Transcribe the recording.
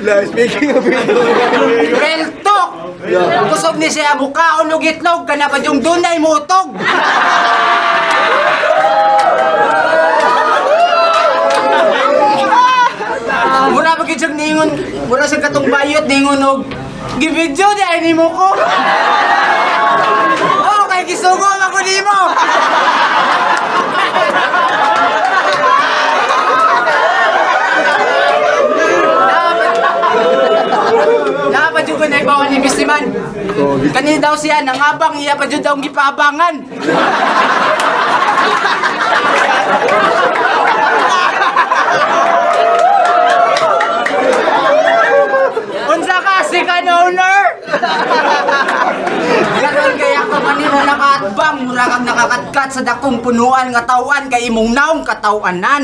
Speaking of Real talk! Kusog ni siya mukaon og itlog kana pa yung dunay mo utog. Mura pa gyud siyang ningon, mura siyang katong bayot ningon og gibidyo di ay nimo ko. Oh, kay gisugo man ko nimo. Dapat jud ko naibawan ni Bisiman. Kanina daw siya nangabang, iya pa jud daw ang gipaabangan. Unsa ka second owner? Karon kaya ka manimo nakaatbang, mura kang nakakatkat sa dakong punuan nga taw-an kay imong naong kataw-anan.